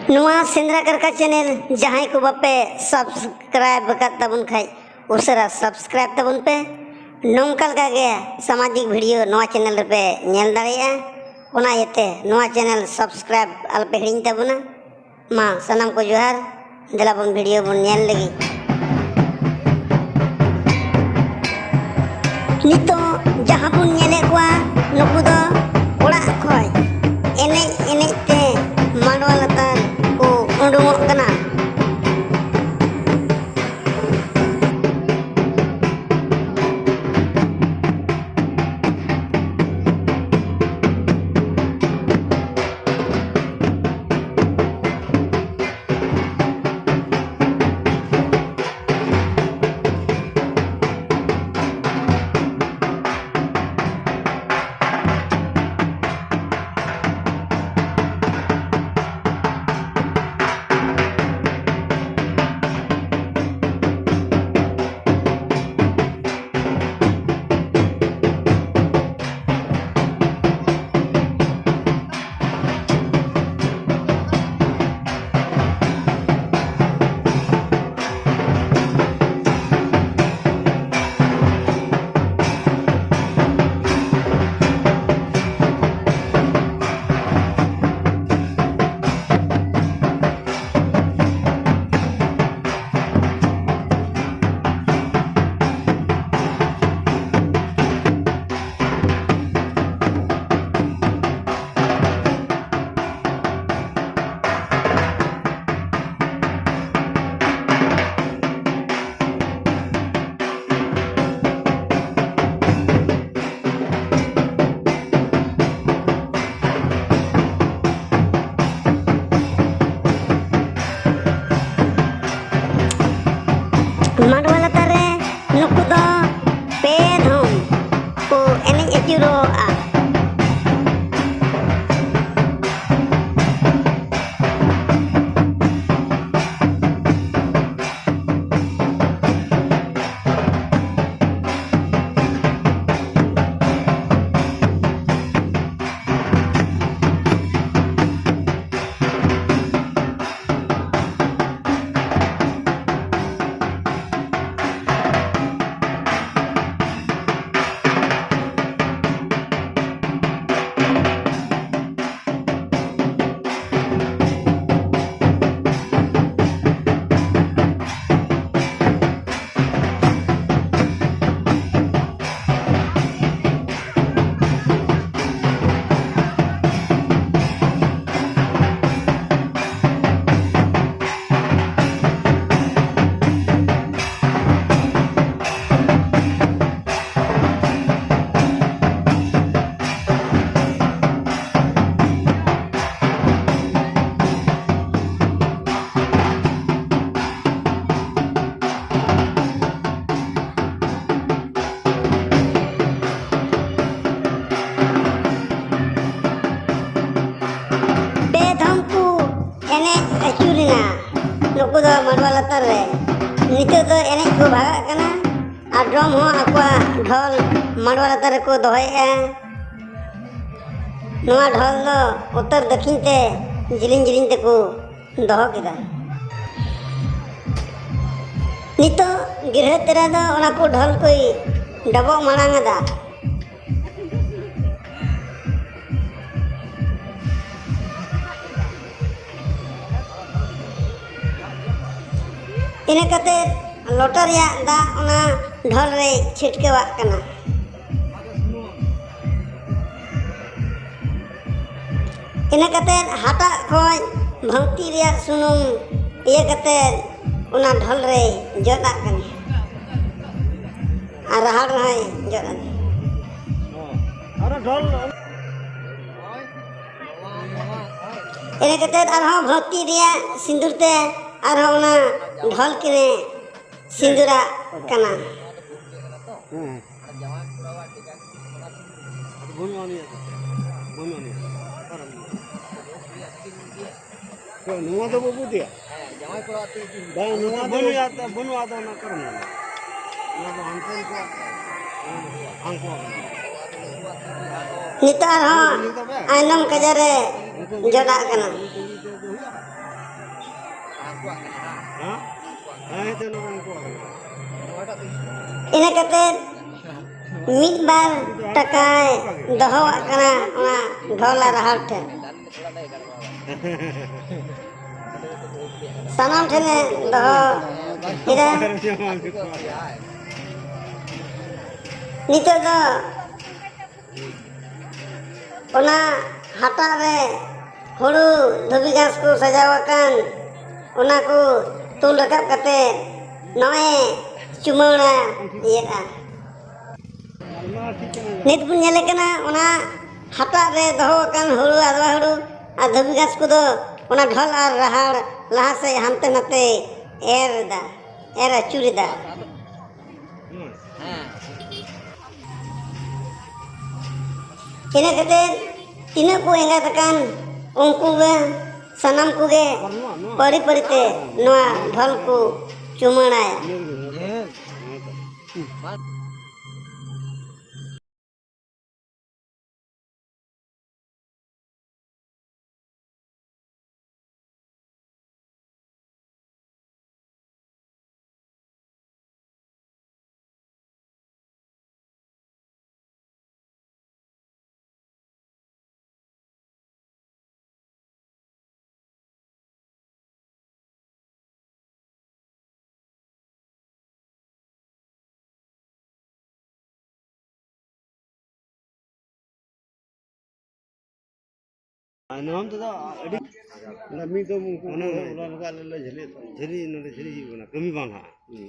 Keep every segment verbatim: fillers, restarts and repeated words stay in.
ᱱᱚᱣᱟ ᱥᱮᱸᱫᱽᱨᱟ ᱠᱟᱨᱠᱟ ᱪᱮᱱᱮᱞ ᱡᱟᱦᱟᱸᱭ ᱠᱚ ᱵᱟᱯᱮ ᱥᱟᱵᱥᱠᱨᱟᱭᱤᱵ ᱟᱠᱟᱫ ᱛᱟᱵᱚᱱ ᱠᱷᱟᱡ, ᱩᱥᱟᱹᱨᱟ ᱥᱟᱵᱥᱠᱨᱟᱭᱤᱵ ᱛᱟᱵᱚᱱ ᱯᱮ᱾ ᱱᱚᱝᱠᱟ ᱞᱮᱠᱟᱜᱮ ᱥᱟᱢᱟᱡᱤᱠ ᱵᱷᱤᱰᱤᱭᱳ ᱱᱚᱣᱟ ᱪᱮᱱᱮᱞ ᱨᱮᱯᱮ ᱧᱮᱞ ᱫᱟᱲᱮᱭᱟᱜᱼᱟ᱾ ᱚᱱᱟ ᱤᱭᱟᱹᱛᱮ ᱱᱚᱣᱟ ᱪᱮᱱᱮᱞ ᱥᱟᱵᱥᱠᱨᱟᱭᱤᱵ ᱟᱞᱚᱯᱮ ᱦᱤᱲᱤᱧ ᱛᱟᱵᱚᱱᱟ᱾ ᱢᱟ ᱥᱟᱱᱟᱢ ᱠᱚ ᱡᱚᱦᱟᱨ, ᱫᱮᱞᱟ ᱵᱚᱱ ᱵᱷᱤᱰᱤᱭᱳ ᱵᱚᱱ ᱧᱮᱞ ᱞᱮᱜᱮ᱾ ᱱᱤᱛᱚᱜ ᱡᱟᱦᱟᱸ ᱵᱚᱱ ᱧᱮᱞᱮᱫ ᱠᱚᱣᱟ, ᱱᱩᱠᱩ ᱫᱚ ᱚᱲᱟᱜ ᱠᱷᱚᱡ ᱮᱱᱮᱡ ᱮᱱᱮᱡ ᱛᱮ ᱢᱟᱰᱣᱟ ᱞᱟᱛᱟᱨ ᱠᱚ ᱩᱰᱩᱝᱚᱜ ᱠᱟᱱᱟ᱾ ᱢᱟᱰᱣᱟ ᱞᱟᱛᱟᱨ ᱨᱮ ᱱᱩᱠᱩ ᱫᱚ ᱯᱮ ᱫᱷᱚᱢ ᱠᱚ ᱮᱱᱮᱡ ᱟᱹᱪᱩᱨᱚᱜᱼᱟ᱾ ᱫᱚ ᱮᱱᱮᱡ ᱠᱚ ᱵᱷᱟᱜᱟᱜ ᱠᱟᱱᱟ ᱟᱨ ᱰᱨᱚᱢ ᱦᱚᱸ ᱟᱠᱚᱣᱟᱜ ᱰᱷᱚᱞ ᱢᱟᱰᱣᱟ ᱞᱟᱛᱟᱨ ᱨᱮᱠᱚ ᱫᱚᱦᱚᱭᱮᱫᱼᱟ᱾ ᱱᱚᱣᱟ ᱰᱷᱚᱞ ᱫᱚ ᱩᱛᱛᱚᱨ ᱫᱚᱠᱷᱤᱱ ᱛᱮ ᱡᱤᱞᱤᱧ ᱡᱤᱞᱤᱧ ᱛᱮᱠᱚ ᱫᱚᱦᱚ ᱠᱮᱫᱟ᱾ ᱱᱤᱛᱚᱜ ᱜᱤᱨᱦᱟᱹ ᱛᱮᱨᱟ ᱫᱚ ᱚᱱᱟ ᱠᱚ ᱰᱷᱚᱞ ᱠᱚᱭ ᱰᱚᱵᱚᱜ ᱢᱟᱲᱟᱝ ᱮᱫᱟ᱾ ᱤᱱᱟᱹ ᱠᱟᱛᱮ ᱞᱚᱴᱟ ᱨᱮᱭᱟᱜ ᱫᱟᱜ ᱚᱱᱟ ᱰᱷᱚᱞ ᱨᱮ ᱪᱷᱤᱴᱠᱟᱹᱣᱟᱜ ᱠᱟᱱᱟ᱾ ᱤᱱᱟᱹ ᱠᱟᱛᱮ ᱦᱟᱴᱟᱜ ᱠᱷᱚᱱ ᱵᱷᱟᱹᱣᱛᱤ ᱨᱮᱭᱟᱜ ᱥᱩᱱᱩᱢ ᱤᱭᱟᱹ ᱠᱟᱛᱮ ᱚᱱᱟ ᱰᱷᱚᱞ ᱨᱮ ᱡᱚᱫᱟᱜ ᱠᱟᱱᱟ ᱟᱨ ᱨᱟᱦᱟᱲ ᱨᱮᱦᱚᱸᱭ ᱡᱚᱫ ᱟᱫᱟ᱾ ᱟᱨᱚ ᱰᱷᱚᱞ ᱤᱱᱟᱹ ᱠᱟᱛᱮ ᱟᱨᱦᱚᱸ ᱵᱷᱟᱹᱣᱛᱤ ᱨᱮᱭᱟᱜ ᱥᱤᱸᱫᱩᱨ ᱛᱮ ᱟᱨᱦᱚᱸ ᱚᱱᱟ ᱰᱷᱚᱞ ᱠᱤᱱᱮ ᱥᱤᱸᱫᱩᱨᱟᱜ ᱠᱟᱱᱟ᱾ ᱦᱮᱸ᱾ ᱟᱫᱚ ᱵᱟᱹᱱᱩᱜᱼᱟ ᱩᱱᱤᱭᱟᱜ ᱫᱚ᱾ ᱵᱟᱹᱱᱩᱜᱼᱟ ᱩᱱᱤᱭᱟᱜ ᱫᱚ᱾ ᱚᱠᱟᱨᱮ ᱢᱮᱱᱟᱜᱼᱟ? ᱱᱚᱣᱟ ᱫᱚ ᱵᱟᱹᱵᱩ ᱫᱮᱭᱟ? ᱵᱟᱝ, ᱱᱚᱣᱟ ᱫᱚ ᱵᱟᱹᱱᱩᱜᱼᱟ, ᱵᱟᱹᱱᱩᱜᱼᱟ, ᱟᱫᱚ ᱚᱱᱟ ᱚᱠᱟᱨᱮ ᱢᱮᱱᱟᱜᱼᱟ? ᱱᱚᱣᱟ ᱫᱚ ᱦᱟᱱᱛᱮ ᱨᱮᱠᱚ, ᱦᱟᱱᱠᱩ᱾ ᱱᱤᱛᱚᱜ ᱟᱨᱦᱚᱸ ᱟᱭᱱᱚᱢ ᱠᱟᱡᱟᱨ ᱨᱮ ᱡᱚᱰᱟᱜ ᱠᱟᱱᱟ᱾ ᱦᱮᱸ? ᱦᱮᱸ, ᱪᱚᱞᱚ ᱩᱱᱠᱩ᱾ ᱤᱱᱟᱹ ᱠᱟᱛᱮ ᱢᱤᱫ ᱵᱟᱨ ᱴᱟᱠᱟᱭ ᱫᱚᱦᱚᱣᱟᱜ ᱠᱟᱱᱟ ᱚᱱᱟ ᱰᱷᱚᱞ ᱟᱨ ᱨᱟᱦᱟᱲ ᱴᱷᱮᱱ᱾ ᱥᱟᱱᱟᱢ ᱴᱷᱮᱱᱮ ᱫᱚᱦᱚ ᱠᱮᱫᱟ᱾ ᱱᱤᱛᱚᱜ ᱫᱚ ᱚᱱᱟ ᱦᱟᱴᱟᱜ ᱨᱮ ᱦᱩᱲᱩ ᱫᱷᱩᱵᱤ ᱜᱷᱟᱥ ᱠᱚ ᱥᱟᱡᱟᱣ ᱟᱠᱟᱱ, ᱚᱱᱟ ᱠᱚ ᱛᱩᱞ ᱨᱟᱠᱟᱵ ᱠᱟᱛᱮ ᱱᱚᱜᱼᱚᱭ ᱪᱩᱢᱟᱹᱲᱟ ᱤᱭᱟᱹᱜᱼᱟ᱾ ᱱᱤᱛ ᱵᱚᱱ ᱧᱮᱞᱮ ᱠᱟᱱᱟ, ᱚᱱᱟ ᱦᱟᱴᱟᱜ ᱨᱮ ᱫᱚᱦᱚ ᱟᱠᱟᱱ ᱦᱩᱲᱩ, ᱟᱫᱽᱣᱟ ᱦᱩᱲᱩ ᱟᱨ ᱫᱷᱩᱵᱤ ᱜᱷᱟᱥ ᱠᱚᱫᱚ ᱚᱱᱟ ᱰᱷᱚᱞ ᱟᱨ ᱨᱟᱦᱟᱲ ᱞᱟᱦᱟ ᱥᱮᱫ ᱦᱟᱱᱛᱮ ᱱᱟᱛᱮ ᱮᱨ ᱮᱫᱟ, ᱮᱨ ᱟᱹᱪᱩᱨ ᱮᱫᱟ᱾ ᱤᱱᱟᱹ ᱠᱟᱛᱮ ᱛᱤᱱᱟᱹᱜ ᱠᱚ ᱮᱸᱜᱟᱛ ᱟᱠᱟᱱ, ᱩᱱᱠᱩ ᱜᱮ ᱥᱟᱱᱟᱢ ᱠᱚᱜᱮ ᱯᱟᱹᱨᱤ ᱯᱟᱹᱨᱤ ᱛᱮ ᱱᱚᱣᱟ ᱰᱷᱚᱞ ᱠᱚ ᱪᱩᱢᱟᱹᱲᱟᱭᱟ᱾ ᱛᱟᱭᱱᱚᱢ ᱛᱮᱫᱚ ᱟᱹᱰᱤ ᱚᱱᱟ ᱢᱤᱫ ᱫᱚᱢ ᱩᱱᱠᱩ ᱚᱱᱟ ᱚᱱᱟ ᱚᱱᱟ ᱞᱮᱠᱟ ᱟᱞᱮ ᱞᱮ ᱡᱷᱟᱹᱞᱤ, ᱡᱷᱟᱹᱞᱤ ᱱᱚᱰᱮ ᱡᱷᱟᱹᱞᱤ ᱦᱩᱭᱩᱜ ᱠᱟᱱᱟ, ᱠᱟᱹᱢᱤ ᱵᱟᱝ ᱞᱟᱦᱟᱜᱼᱟ᱾ ᱦᱩᱸ᱾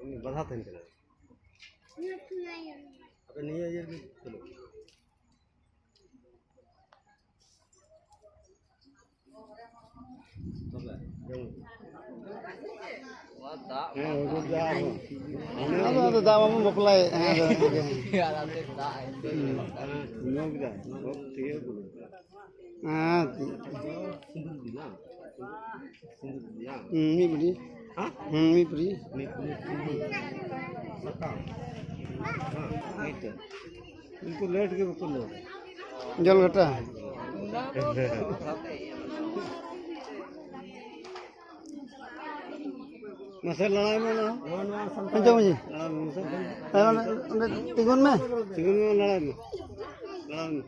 ᱩᱱᱤ ᱵᱟᱫᱷᱟ ᱛᱟᱦᱮᱱ ᱠᱟᱱᱟ᱾ ᱟᱯᱮ ᱱᱤᱭᱟᱹ ᱤᱭᱟᱹ ᱨᱮᱜᱮ ᱪᱚᱞᱚ᱾ ᱛᱚᱵᱮ, ᱡᱚᱢ᱾ ᱦᱮᱸ, ᱦᱩᱲᱩ ᱫᱟᱜ ᱦᱚᱸ᱾ ᱟᱫᱚ, ᱟᱫᱚ ᱫᱟᱜ ᱵᱟᱵᱚᱱ ᱵᱟᱯᱞᱟᱭᱮᱫ᱾ ᱦᱮᱸ, ᱟᱫᱚ ᱚᱱᱟᱜᱮ᱾ ᱦᱮᱸ, ᱧᱩ ᱠᱮᱫᱟ᱾ ᱴᱷᱤᱠ ᱜᱮᱭᱟ᱾ ᱦᱮᱸ᱾ ᱦᱩᱸ, ᱢᱤᱫ ᱵᱩᱰᱤ᱾ ᱦᱩᱸ, ᱢᱤᱫ ᱵᱩᱰᱤ᱾ ᱩᱱᱠᱩ ᱞᱮᱴ ᱜᱮ ᱵᱟᱠᱚ ᱞᱟᱹᱭᱟ᱾ ᱡᱚᱞ ᱜᱷᱟᱴᱟ᱾ ᱢᱟᱥᱮ ᱞᱟᱲᱟᱭ ᱢᱮ ᱱᱚᱣᱟ᱾ ᱟᱸᱡᱚᱢ ᱢᱮ᱾ ᱞᱟᱲᱟᱭ ᱢᱮ ᱢᱟᱥᱮ᱾ ᱦᱮᱸ, ᱚᱸᱰᱮ, ᱚᱸᱰᱮ ᱛᱤᱸᱜᱩᱱ ᱢᱮ᱾ ᱛᱤᱸᱜᱩᱱ ᱢᱮ, ᱞᱟᱲᱟᱭ ᱢᱮ᱾ ᱞᱟᱲᱟᱭ ᱢᱮ᱾